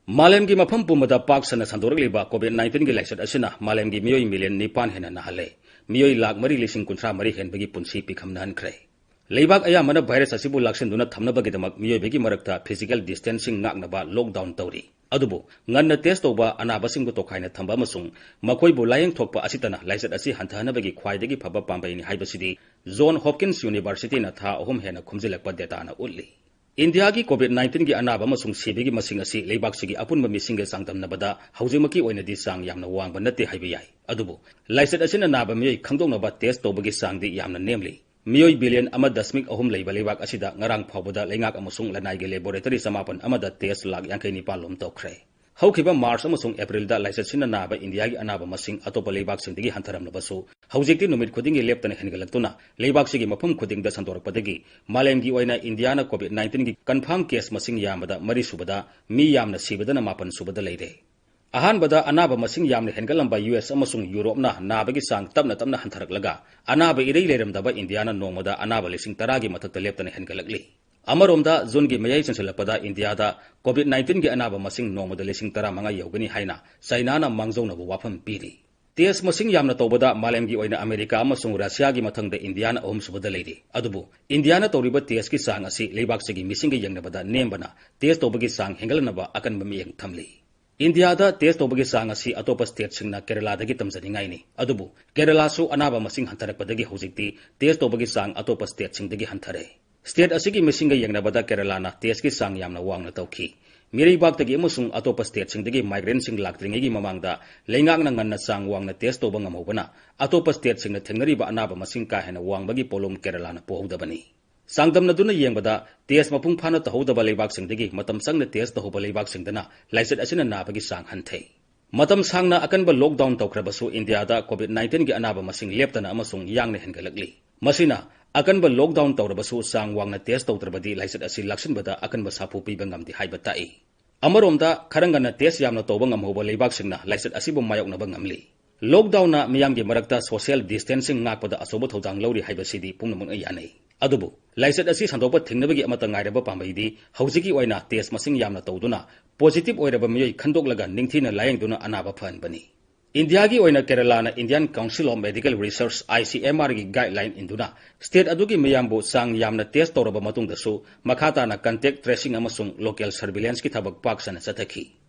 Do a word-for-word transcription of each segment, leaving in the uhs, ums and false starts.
ꯃꯥꯂꯦꯝꯒꯤ ꯃꯐꯝ ꯄꯨꯝꯕꯗ ꯄꯥꯛ ꯁꯟꯅ ꯁꯟꯗꯣꯔꯛꯂꯤꯕ COVID nineteen ꯒꯤ ꯂꯥꯏꯆꯠ ꯑꯁꯤꯅ ꯃꯥꯂꯦꯝꯒꯤ ꯃꯤꯑꯣꯏ ꯃꯤꯂꯤꯌꯟ ꯅꯤꯄꯥꯟ ꯍꯦꯟꯅ ꯅꯥꯍꯜꯂꯦ꯫ ꯃꯤꯑꯣꯏ ꯂꯥꯈ ꯃꯔꯤ ꯂꯤꯁꯤꯡ ꯀꯨꯟꯊ꯭ꯔꯥ ꯃꯔꯤ ꯍꯦꯟꯕꯒꯤ ꯄꯨꯟꯁꯤ ꯄꯤꯈꯝꯅꯍꯟꯈ꯭ꯔꯦ꯫ ꯂꯩꯕꯥꯛ ꯑꯌꯥꯝꯕꯅ ꯚꯥꯏꯔꯁ ꯑꯁꯤꯕꯨ ꯂꯥꯛꯁꯤꯟꯗꯨꯅ ꯊꯝꯅꯕꯒꯤꯗꯃꯛ ꯃꯤꯑꯣꯏꯕꯒꯤ ꯃꯔꯛꯇ physical distancing ꯉꯥꯛꯅꯕ lockdown ꯇꯧꯔꯤ꯫ ꯑꯗꯨꯕꯨ ꯉꯟꯅ test ꯇꯧꯕ, ꯑꯅꯥꯕꯁꯤꯡꯕꯨ ꯇꯣꯈꯥꯏꯅ ꯊꯝꯕ ꯑꯃꯁꯨꯡ ꯃꯈꯣꯏꯕꯨ ꯂꯥꯌꯦꯡ ꯊꯣꯛꯄ ꯑꯁꯤꯇꯅ ꯂꯥꯏꯆꯠ ꯑꯁꯤ ꯍꯟꯊꯍꯟꯅꯕꯒꯤ ꯈ꯭ꯋꯥꯏꯗꯒꯤ ꯐꯕ ꯄꯥꯝꯕꯩꯅꯤ ꯍꯥꯏꯕꯁꯤꯗꯤ John Hopkins University ꯅ ꯊꯥ ꯑꯍꯨꯝ ꯍꯦꯟꯅ ꯈꯨꯝꯖꯤꯜꯂꯛꯄ data ꯅ ꯎꯠꯂꯤ꯫ ꯏꯟꯗꯤꯌꯥꯒꯤ COVID nineteen ꯒꯤ ꯑꯅꯥꯕ ꯑꯃꯁꯨꯡ ꯁꯤꯕꯒꯤ ꯃꯁꯤꯡ ꯑꯁꯤ ꯂꯩꯕꯥꯛꯁꯤꯒꯤ ꯑꯄꯨꯟꯕ ꯃꯤꯁꯤꯡꯒ ꯆꯥꯡꯗꯝꯅꯕꯗ ꯍꯧꯖꯤꯛꯃꯛꯀꯤ ꯑꯣꯏꯅꯗꯤ ꯆꯥꯡ ꯌꯥꯝꯅ ꯋꯥꯡꯕ ꯅꯠꯇꯦ ꯍꯥꯏꯕ ꯌꯥꯏ꯫ ꯑꯗꯨꯕꯨ ꯂꯥꯏꯆꯠ ꯑꯁꯤꯅ ꯅꯥꯕ ꯃꯤꯑꯣꯏ ꯈꯪꯗꯣꯛꯅꯕ test ꯇꯧꯕꯒꯤ ꯆꯥꯡꯗꯤ ꯌꯥꯝꯅ ꯅꯦꯝꯂꯤ꯫ ꯃꯤꯑꯣꯏ ꯕꯤꯂꯤꯌꯟ ꯑꯃ ꯗꯁꯃꯤꯛ ꯑꯍꯨꯝ ꯂꯩꯕ ꯂꯩꯕꯥꯛ ꯑꯁꯤꯗ ꯉꯔꯥꯡ ꯐꯥꯎꯕꯗ ꯂꯩꯉꯥꯛ ꯑꯃꯁꯨꯡ ꯂꯅꯥꯏꯒꯤ laboratory ꯆꯃꯥꯄꯟ ꯑꯃꯗ test ꯂꯥꯈ ꯌꯥꯡꯈꯩ ꯅꯤꯄꯥꯟ ꯂꯣꯝ ꯇꯧꯈ꯭ꯔꯦ꯫ ꯍꯧꯈꯤꯕ ꯃꯥꯔꯆ ꯑꯃꯁꯨꯡ ꯑꯦꯄ꯭ꯔꯤꯜꯗ ꯂꯥꯏꯆꯠꯁꯤꯅ ꯅꯥꯕ ꯏꯟꯗꯤꯌꯥꯒꯤ ꯑꯅꯥꯕ ꯃꯁꯤꯡ ꯑꯇꯣꯞꯄ ꯂꯩꯕꯥꯛꯁꯤꯡꯗꯒꯤ ꯍꯟꯊꯔꯝꯂꯕꯁꯨ, ꯍꯧꯖꯤꯛꯇꯤ ꯅꯨꯃꯤꯠ ꯈꯨꯗꯤꯡꯒꯤ ꯂꯦꯞꯇꯅ ꯍꯦꯟꯒꯠꯂꯛꯇꯨꯅ ꯂꯩꯕꯥꯛꯁꯤꯒꯤ ꯃꯐꯝ ꯈꯨꯗꯤꯡꯗ ꯁꯟꯗꯣꯔꯛꯄꯗꯒꯤ ꯃꯥꯂꯦꯝꯒꯤ ꯑꯣꯏꯅ ꯏꯟꯗꯤꯌꯥꯅ COVID nineteen ꯒꯤ confirm case ꯃꯁꯤꯡ ꯌꯥꯝꯕꯗ ꯃꯔꯤꯁꯨꯕꯗ, ꯃꯤ ꯌꯥꯝꯅ ꯁꯤꯕꯗꯅ ꯃꯥꯄꯟ ꯁꯨꯕꯗ ꯂꯩꯔꯦ꯫ ꯑꯍꯥꯟꯕꯗ ꯑꯅꯥꯕ ꯃꯁꯤꯡ ꯌꯥꯝꯅ ꯍꯦꯟꯒꯠꯂꯝꯕ ꯌꯨ ꯑꯦꯁ ꯑꯃꯁꯨꯡ ꯌꯨꯔꯣꯞꯅ ꯅꯥꯕꯒꯤ ꯆꯥꯡ ꯇꯞꯅ ꯇꯞꯅ ꯍꯟꯊꯔꯛꯂꯒ, ꯑꯅꯥꯕ ꯏꯔꯩ ꯂꯩꯔꯝꯗꯕ ꯏꯟꯗꯤꯌꯥꯅ ꯅꯣꯡꯃꯗ ꯑꯅꯥꯕ ꯂꯤꯁꯤꯡ ꯇꯔꯥꯒꯤ ꯃꯊꯛꯇ ꯂꯦꯞꯇꯅ ꯍꯦꯟꯒꯠꯂꯛꯂꯤ꯫ ꯑꯃꯔꯣꯝꯗ, ꯖꯨꯟꯒꯤ ꯃꯌꯥꯏ ꯆꯟꯁꯤꯜꯂꯛꯄꯗ ꯏꯟꯗꯤꯌꯥꯗ COVID nineteen ꯒꯤ ꯑꯅꯥꯕ ꯃꯁꯤꯡ ꯅꯣꯡꯃꯗ ꯂꯤꯁꯤꯡ ꯇꯔꯥꯃꯉꯥ ꯌꯧꯒꯅꯤ ꯍꯥꯏꯅ ꯆꯥꯏꯅꯥꯅ ꯃꯥꯡꯖꯧꯅꯕ ꯋꯥꯐꯝ ꯄꯤꯔꯤ꯫ Test ꯃꯁꯤꯡ ꯌꯥꯝꯅ ꯇꯧꯕꯗ ꯃꯥꯂꯦꯝꯒꯤ ꯑꯣꯏꯅ ꯑꯃꯦꯔꯤꯀꯥ ꯑꯃꯁꯨꯡ ꯔꯁꯤꯌꯥꯒꯤ ꯃꯊꯪꯗ ꯏꯟꯗꯤꯌꯥꯅ ꯑꯍꯨꯝꯁꯨꯕꯗ ꯂꯩꯔꯤ꯫ ꯑꯗꯨꯕꯨ ꯏꯟꯗꯤꯌꯥꯅ ꯇꯧꯔꯤꯕ test ꯀꯤ ꯆꯥꯡ ꯑꯁꯤ ꯂꯩꯕꯥꯛꯁꯤꯒꯤ ꯃꯤꯁꯤꯡꯒ ꯌꯦꯡꯅꯕꯗ ꯅꯦꯝꯕꯅ test ꯇꯧꯕꯒꯤ ꯆꯥꯡ ꯍꯦꯟꯒꯠꯂꯛꯅꯕ ꯑꯀꯟꯕ ꯃꯤꯠꯌꯦꯡ ꯊꯝꯂꯤ꯫ ꯏꯟꯗꯤꯌꯥꯗ test ꯇꯧꯕꯒꯤ ꯆꯥꯡ ꯑꯁꯤ ꯑꯇꯣꯞꯄ state ꯁꯤꯡꯅ ꯀꯦꯔꯂꯥꯗꯒꯤ ꯇꯝꯖꯅꯤꯡꯉꯥꯏꯅꯤ꯫ ꯑꯗꯨꯕꯨ ꯀꯦꯔꯂꯥꯁꯨ ꯑꯅꯥꯕ ꯃꯁꯤꯡ ꯍꯟꯊꯔꯛꯄꯗꯒꯤ ꯍꯧꯖꯤꯛꯇꯤ test ꯇꯧꯕꯒꯤ ꯆꯥꯡ ꯑꯇꯣꯞꯄ state ꯁꯤꯡꯗꯒꯤ ꯍꯟꯊꯔꯦ꯫ State ꯑꯁꯤꯒꯤ ꯃꯤꯁꯤꯡꯒ ꯌꯦꯡꯅꯕꯗ ꯀꯦꯔꯂꯥꯅ test ꯀꯤ ꯆꯥꯡ ꯌꯥꯝꯅ ꯋꯥꯡꯅ ꯇꯧꯈꯤ꯫ ꯃꯤꯔꯩꯕꯥꯛꯇꯒꯤ ꯑꯃꯁꯨꯡ ꯑꯇꯣꯞꯄ state ꯁꯤꯡꯗꯒꯤ migrant ꯁꯤꯡ ꯂꯥꯛꯇ꯭ꯔꯤꯉꯩꯒꯤ ꯃꯃꯥꯡꯗ ꯂꯩꯉꯥꯛꯅ ꯉꯟꯅ ꯆꯥꯡ ꯋꯥꯡꯅ test ꯇꯧꯕ ꯉꯝꯍꯧꯕꯅ ꯑꯇꯣꯞꯄ state ꯁꯤꯡꯅ ꯊꯦꯡꯅꯔꯤꯕ ꯑꯅꯥꯕ ꯃꯁꯤꯡ ꯀꯥ ꯍꯦꯟꯅ ꯋꯥꯡꯕꯒꯤ ꯄꯣꯠꯂꯨꯝ ꯀꯦꯔꯂꯥꯅ ꯄꯨꯍꯧꯗꯕꯅꯤ꯫ ꯆꯥꯡꯗꯝꯅꯗꯨꯅ ꯌꯦꯡꯕꯗ, test ꯃꯄꯨꯡ ꯐꯥꯅ ꯇꯧꯍꯧꯗꯕ ꯂꯩꯕꯥꯛꯁꯤꯡꯗꯒꯤ ꯃꯇꯝ ꯆꯪꯅ test ꯇꯧꯍꯧꯕ ꯂꯩꯕꯥꯛꯁꯤꯡꯗꯅ ꯂꯥꯏꯆꯠ ꯑꯁꯤꯅ ꯅꯥꯕꯒꯤ ꯆꯥꯡ ꯍꯟꯊꯩ꯫ ꯃꯇꯝ ꯁꯥꯡꯅ ꯑꯀꯟꯕ lockdown ꯇꯧꯈ꯭ꯔꯕꯁꯨ, ꯏꯟꯗꯤꯌꯥꯗ COVID nineteen ꯒꯤ ꯑꯅꯥꯕ ꯃꯁꯤꯡ ꯂꯦꯞꯇꯅ ꯑꯃꯁꯨꯡ ꯌꯥꯡꯅ ꯍꯦꯟꯒꯠꯂꯛꯂꯤ꯫ ꯃꯁꯤꯅ ꯑꯀꯟꯕ lockdown ꯇꯧꯔꯕꯁꯨ, ꯆꯥꯡ ꯋꯥꯡꯅ test ꯇꯧꯗ꯭ꯔꯕꯗꯤ ꯂꯥꯏꯆꯠ ꯑꯁꯤ ꯂꯥꯛꯁꯤꯟꯕꯗ ꯑꯀꯟꯕ ꯁꯥꯐꯨ ꯄꯤꯕ ꯉꯝꯗꯦ ꯍꯥꯏꯕ ꯇꯥꯛꯏ꯫ ꯑꯃꯔꯣꯝꯗ, ꯈꯔ ꯉꯟꯅ test ꯌꯥꯝꯅ ꯇꯧꯕ ꯉꯝꯍꯧꯕ ꯂꯩꯕꯥꯛꯁꯤꯡꯅ ꯂꯥꯏꯆꯠ ꯑꯁꯤꯕꯨ ꯃꯥꯌꯣꯛꯅꯕ ꯉꯝꯂꯤ꯫ Lockdown ꯅ ꯃꯤꯌꯥꯝꯒꯤ ꯃꯔꯛꯇ social distancing ꯉꯥꯛꯄꯗ ꯑꯆꯧꯕ ꯊꯧꯗꯥꯡ ꯂꯧꯔꯤ ꯍꯥꯏꯕꯁꯤꯗꯤ ꯄꯨꯝꯅꯃꯛꯅ ꯌꯥꯅꯩ꯫ ꯑꯗꯨꯕꯨ ꯂꯥꯏꯆꯠ ꯑꯁꯤ ꯁꯟꯗꯣꯛꯄ ꯊꯤꯡꯅꯕꯒꯤ ꯑꯃꯠꯇ ꯉꯥꯏꯔꯕ ꯄꯥꯝꯕꯩꯗꯤ ꯍꯧꯖꯤꯛꯀꯤ ꯑꯣꯏꯅ ꯇꯦꯁ ꯃꯁꯤꯡ ꯌꯥꯝꯅ ꯇꯧꯗꯨꯅ positive ꯑꯣꯏꯔꯕ ꯃꯤꯑꯣꯏ ꯈꯟꯗꯣꯛꯂꯒ ꯅꯤꯡꯊꯤꯅ ꯂꯥꯌꯦꯡꯗꯨꯅ ꯑꯅꯥꯕ ꯐꯍꯟꯕꯅꯤ꯫ ꯏꯟꯗꯤꯌꯥꯒꯤ ꯑꯣꯏꯅ ꯀꯦꯔꯂꯥꯅ Indian Council of Medical Research, I C M R ꯒꯤ guideline ꯏꯟꯗꯨꯅ state ꯑꯗꯨꯒꯤ ꯃꯤꯌꯥꯝꯕꯨ ꯆꯥꯡ ꯌꯥꯝꯅ test ꯇꯧꯔꯕ ꯃꯇꯨꯡꯗꯁꯨ ꯃꯈꯥ ꯇꯥꯅ contact tracing ꯑꯃꯁꯨꯡ local surveillance ꯀꯤ ꯊꯕꯛ ꯄꯥꯛ ꯁꯟꯅ ꯆꯠꯊꯈꯤ꯫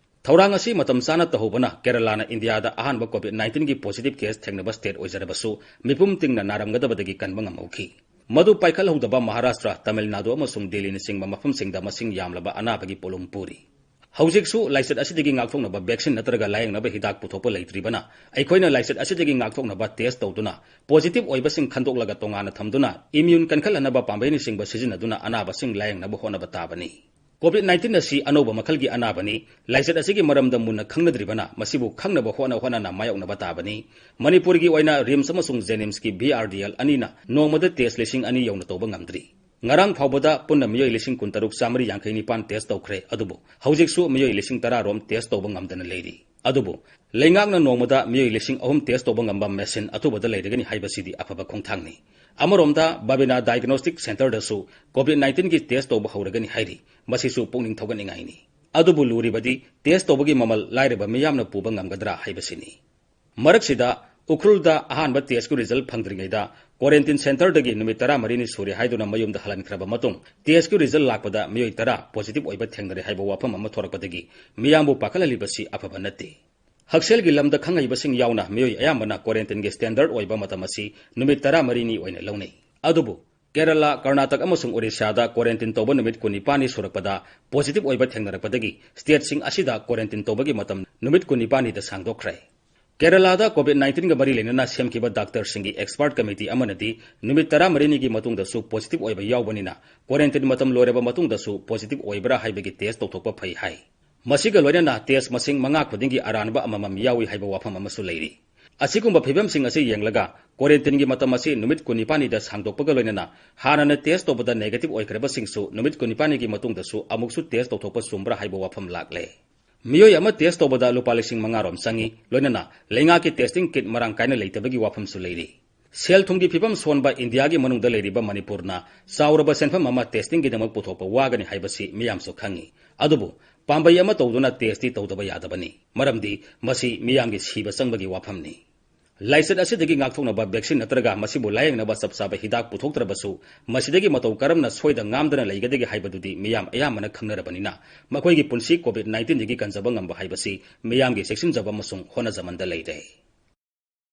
ꯊꯧꯔꯥꯡ ꯑꯁꯤ ꯃꯇꯝ ꯆꯥꯅ ꯇꯧꯍꯧꯕꯅ ꯀꯦꯔꯂꯥꯅ ꯏꯟꯗꯤꯌꯥꯗ ꯑꯍꯥꯟꯕ COVID nineteen ꯒꯤ positive case ꯊꯦꯡꯅꯕ state ꯑꯣꯏꯖꯔꯕꯁꯨ ꯃꯤꯄꯨꯝ ꯇꯤꯡꯅ ꯅꯥꯔꯝꯒꯗꯕꯗꯒꯤ ꯀꯟꯕ ꯉꯝꯍꯧꯈꯤ꯫ ꯃꯗꯨ ꯄꯥꯏꯈꯠꯍꯧꯗꯕ ꯃꯍꯥꯔꯥꯁꯇ꯭ꯔ, ꯇꯥꯃꯤꯜ ꯅꯥꯗꯨ ꯑꯃꯁꯨꯡ ꯗꯦꯜꯂꯤꯅꯆꯤꯡꯕ ꯃꯐꯝꯁꯤꯡꯗ ꯃꯁꯤꯡ ꯌꯥꯝꯂꯕ ꯑꯅꯥꯕꯒꯤ ꯄꯣꯠꯂꯨꯝ ꯄꯨꯔꯤ꯫ ꯍꯧꯖꯤꯛꯁꯨ ꯂꯥꯏꯆꯠ ꯑꯁꯤꯗꯒꯤ ꯉꯥꯛꯊꯣꯛꯅꯕ vaccine ꯅꯠꯇ꯭ꯔꯒ ꯂꯥꯌꯦꯡꯅꯕ ꯍꯤꯗꯥꯛ ꯄꯨꯊꯣꯛꯄ ꯂꯩꯇ꯭ꯔꯤꯕꯅ ꯑꯩꯈꯣꯏꯅ ꯂꯥꯏꯆꯠ ꯑꯁꯤꯗꯒꯤ ꯉꯥꯛꯊꯣꯛꯅꯕ test ꯇꯧꯗꯨꯅ positive ꯑꯣꯏꯕꯁꯤꯡ ꯈꯟꯗꯣꯛꯂꯒ ꯇꯣꯉꯥꯟꯅ ꯊꯝꯗꯨꯅ immune ꯀꯟꯈꯠꯍꯟꯅꯕ ꯄꯥꯝꯕꯩꯅꯆꯤꯡꯕ ꯁꯤꯖꯤꯟꯅꯗꯨꯅ ꯑꯅꯥꯕꯁꯤꯡ ꯂꯥꯌꯦꯡꯅꯕ ꯍꯣꯠꯅꯕ ꯇꯥꯕꯅꯤ꯫ COVID nineteen ꯑꯁꯤ ꯑꯅꯧꯕ ꯃꯈꯜꯒꯤ ꯑꯅꯥꯕꯅꯤ꯫ ꯂꯥꯏꯆꯠ ꯑꯁꯤꯒꯤ ꯃꯔꯝꯗ ꯃꯨꯟꯅ ꯈꯪꯅꯗ꯭ꯔꯤꯕꯅ ꯃꯁꯤꯕꯨ ꯈꯪꯅꯕ ꯍꯣꯠꯅ ꯍꯣꯠꯅꯅ ꯃꯥꯌꯣꯛꯅꯕ ꯇꯥꯕꯅꯤ꯫ ꯃꯅꯤꯄꯨꯔꯒꯤ ꯑꯣꯏꯅ RIMS ꯑꯃꯁꯨꯡ JNIMS ꯀꯤ B R D L ꯑꯅꯤꯅ ꯅꯣꯡꯃꯗ test ꯂꯤꯁꯤꯡ ꯑꯅꯤ ꯌꯧꯅ ꯇꯧꯕ ꯉꯝꯗ꯭ꯔꯤ꯫ ꯉꯔꯥꯡ ꯐꯥꯎꯕꯗ ꯄꯨꯟꯅ ꯃꯤꯑꯣꯏ ꯂꯤꯁꯤꯡ ꯀꯨꯟꯇꯔꯨꯛ ꯆꯥꯃꯔꯤ ꯌꯥꯡꯈꯩ ꯅꯤꯄꯥꯟ test ꯇꯧꯈ꯭ꯔꯦ, ꯑꯗꯨꯕꯨ ꯍꯧꯖꯤꯛꯁꯨ ꯃꯤꯑꯣꯏ ꯂꯤꯁꯤꯡ ꯇꯔꯥ ꯔꯣꯝ test ꯇꯧꯕ ꯉꯝꯗꯅ ꯂꯩꯔꯤ꯫ ꯑꯗꯨꯕꯨ ꯂꯩꯉꯥꯛꯅ ꯅꯣꯡꯃꯗ ꯃꯤꯑꯣꯏ ꯂꯤꯁꯤꯡ ꯑꯍꯨꯝ test ꯇꯧꯕ ꯉꯝꯕ machine ꯑꯊꯨꯕꯗ ꯂꯩꯔꯒꯅꯤ ꯍꯥꯏꯕꯁꯤꯗꯤ ꯑꯐꯕ ꯈꯣꯡꯊꯥꯡꯅꯤ꯫ ꯑꯃꯔꯣꯝꯗ ꯕꯥꯕꯤꯅꯥ diagnostic centre ꯗꯁꯨ COVID nineteen ꯒꯤ test ꯇꯧꯕ ꯍꯧꯔꯒꯅꯤ ꯍꯥꯏꯔꯤ꯫ ꯃꯁꯤꯁꯨ ꯄꯨꯛꯅꯤꯡ ꯊꯧꯒꯠꯅꯤꯡꯉꯥꯏꯅꯤ꯫ ꯑꯗꯨꯕꯨ ꯂꯨꯔꯤꯕꯗꯤ test ꯇꯧꯕꯒꯤ ꯃꯃꯜ ꯂꯥꯏꯔꯕ ꯃꯤꯌꯥꯝꯅ ꯄꯨꯕ ꯉꯝꯒꯗ꯭ꯔꯥ ꯍꯥꯏꯕꯁꯤꯅꯤ꯫ ꯃꯔꯛꯁꯤꯗ ꯎꯈ꯭ꯔꯨꯜꯗ ꯑꯍꯥꯟꯕ test ꯀꯤ result ꯐꯪꯗ꯭ꯔꯤꯉꯩꯗ quarantine centre ꯗꯒꯤ ꯅꯨꯃꯤꯠ ꯇꯔꯥꯃꯔꯤꯅꯤ ꯁꯨꯔꯦ ꯍꯥꯏꯗꯨꯅ ꯃꯌꯨꯝꯗ ꯍꯜꯍꯟꯈ꯭ꯔꯕ ꯃꯇꯨꯡ test ꯀꯤ result ꯂꯥꯛꯄꯗ ꯃꯤꯑꯣꯏ ꯇꯔꯥ positive ꯑꯣꯏꯕ ꯊꯦꯡꯅꯔꯦ ꯍꯥꯏꯕ ꯋꯥꯐꯝ ꯑꯃ ꯊꯣꯔꯛꯄꯗꯒꯤ ꯃꯤꯌꯥꯝꯕꯨ ꯄꯥꯈꯠꯍꯜꯂꯤꯕꯁꯤ ꯑꯐꯕ ꯅꯠꯇꯦ꯫ ꯍꯛꯁꯦꯜꯒꯤ ꯂꯝꯗ ꯈꯪꯍꯩꯕꯁꯤꯡ ꯌꯥꯎꯅ ꯃꯤꯑꯣꯏ ꯑꯌꯥꯝꯕꯅ quarantine ꯒꯤ standard ꯑꯣꯏꯕ ꯃꯇꯝ ꯑꯁꯤ ꯅꯨꯃꯤꯠ ꯇꯔꯥꯃꯔꯤꯅꯤ ꯑꯣꯏꯅ ꯂꯧꯅꯩ꯫ ꯑꯗꯨꯕꯨ ꯀꯦꯔꯂꯥ, ꯀꯔꯅꯥꯇꯛ ꯑꯃꯁꯨꯡ ꯑꯣꯔꯤꯁꯥꯗ quarantine ꯇꯧꯕ ꯅꯨꯃꯤꯠ ꯀꯨꯟꯅꯤꯄꯥꯟꯅꯤ ꯁꯨꯔꯛꯄꯗ positive ꯑꯣꯏꯕ ꯊꯦꯡꯅꯔꯛꯄꯗꯒꯤ state ꯁꯤꯡ ꯑꯁꯤꯗ quarantine ꯇꯧꯕꯒꯤ ꯃꯇꯝ ꯅꯨꯃꯤꯠ ꯀꯨꯟꯅꯤꯄꯥꯟꯅꯤꯗ ꯁꯥꯡꯗꯣꯛꯈ꯭ꯔꯦ꯫ ꯀꯦꯔꯂꯥꯗ COVID nineteen ꯒ ꯃꯔꯤ ꯂꯩꯅꯅ ꯁꯦꯝꯈꯤꯕ doctor ꯁꯤꯡꯒꯤ expert committee ꯑꯃꯅꯗꯤ ꯅꯨꯃꯤꯠ ꯇꯔꯥꯃꯔꯤꯅꯤꯒꯤ ꯃꯇꯨꯡꯗꯁꯨ positive ꯑꯣꯏꯕ ꯌꯥꯎꯕꯅꯤꯅ quarantine ꯃꯇꯝ ꯂꯣꯏꯔꯕ ꯃꯇꯨꯡꯗꯁꯨ positive ꯑꯣꯏꯕ꯭ꯔꯥ ꯍꯥꯏꯕꯒꯤ test ꯇꯧꯊꯣꯛꯄ ꯐꯩ ꯍꯥꯏ꯫ ꯃꯁꯤꯒ ꯂꯣꯏꯅꯅ test ꯃꯁꯤꯡ ꯃꯉꯥ ꯈꯨꯗꯤꯡꯒꯤ ꯑꯔꯥꯟꯕ ꯑꯃꯃꯝ ꯌꯥꯎꯏ ꯍꯥꯏꯕ ꯋꯥꯐꯝ ꯑꯃꯁꯨ ꯂꯩꯔꯤ꯫ ꯑꯁꯤꯒꯨꯝꯕ ꯐꯤꯕꯝꯁꯤꯡ ꯑꯁꯤ ꯌꯦꯡꯂꯒ quarantine ꯒꯤ ꯃꯇꯝ ꯑꯁꯤ ꯅꯨꯃꯤꯠ ꯀꯨꯟꯅꯤꯄꯥꯟꯅꯤꯗ ꯁꯥꯡꯗꯣꯛꯄꯒ ꯂꯣꯏꯅꯅ ꯍꯥꯟꯅꯅ test ꯇꯧꯕꯗ negative ꯑꯣꯏꯈ꯭ꯔꯕꯁꯤꯡꯁꯨ ꯅꯨꯃꯤꯠ ꯀꯨꯟꯅꯤꯄꯥꯟꯅꯤꯒꯤ ꯃꯇꯨꯡꯗꯁꯨ ꯑꯃꯨꯛꯁꯨ test ꯇꯧꯊꯣꯛꯄ ꯆꯨꯝꯕ꯭ꯔꯥ ꯍꯥꯏꯕ ꯋꯥꯐꯝ ꯂꯥꯛꯂꯦ꯫ ꯃꯤꯑꯣꯏ ꯑꯃ test ꯇꯧꯕꯗ ꯂꯨꯄꯥ ꯂꯤꯁꯤꯡ ꯃꯉꯥ ꯔꯣꯝ ꯆꯪꯏ, ꯂꯣꯏꯅꯅ ꯂꯩꯉꯥꯛꯀꯤ testing kit ꯃꯔꯥꯡ ꯀꯥꯏꯅ ꯂꯩꯇꯕꯒꯤ ꯋꯥꯐꯝꯁꯨ ꯂꯩꯔꯤ꯫ ꯁꯦꯜ ꯊꯨꯝꯒꯤ ꯐꯤꯕꯝ ꯁꯣꯟꯕ ꯏꯟꯗꯤꯌꯥꯒꯤ ꯃꯅꯨꯡꯗ ꯂꯩꯔꯤꯕ ꯃꯅꯤꯄꯨꯔꯅ ꯆꯥꯎꯔꯕ ꯁꯦꯟꯐꯝ ꯑꯃ testingꯒꯤꯗꯃꯛ ꯄꯨꯊꯣꯛꯄ ꯋꯥꯒꯅꯤ ꯍꯥꯏꯕꯁꯤ ꯃꯤꯌꯥꯝꯁꯨ ꯈꯪꯏ꯫ ꯑꯗꯨꯕꯨ ꯄꯥꯝꯕꯩ ꯑꯃ ꯇꯧꯗꯨꯅ test ꯇꯧꯗꯕ ꯌꯥꯗꯕꯅꯤ꯫ ꯃꯔꯝꯗꯤ ꯃꯁꯤ ꯃꯤꯌꯥꯝꯒꯤ ꯁꯤꯕ ꯆꯪꯕꯒꯤ ꯋꯥꯐꯝꯅꯤ꯫ ꯂꯥꯏꯆꯠ ꯑꯁꯤꯗꯒꯤ ꯉꯥꯛꯊꯣꯛꯅꯕ vaccine ꯅꯠꯇ꯭ꯔꯒ ꯃꯁꯤꯕꯨ ꯂꯥꯌꯦꯡꯅꯕ ꯆꯞ ꯆꯥꯕ ꯍꯤꯗꯥꯛ ꯄꯨꯊꯣꯛꯇ꯭ꯔꯕꯁꯨ, ꯃꯁꯤꯗꯒꯤ ꯃꯇꯧ ꯀꯔꯝꯅ ꯁꯣꯏꯗ ꯉꯥꯝꯗꯅ ꯂꯩꯒꯗꯒꯦ ꯍꯥꯏꯕꯗꯨꯗꯤ ꯃꯤꯌꯥꯝ ꯑꯌꯥꯝꯕꯅ ꯈꯪꯅꯔꯕꯅꯤꯅ, ꯃꯈꯣꯏꯒꯤ ꯄꯨꯟꯁꯤ COVID nineteenꯗꯒꯤ ꯀꯟꯖꯕ ꯉꯝꯕ ꯍꯥꯏꯕꯁꯤ ꯃꯤꯌꯥꯝꯒꯤ ꯆꯦꯛꯁꯤꯟꯖꯕ ꯑꯃꯁꯨꯡ ꯍꯣꯠꯅꯖꯃꯟꯗ ꯂꯩꯔꯦ꯫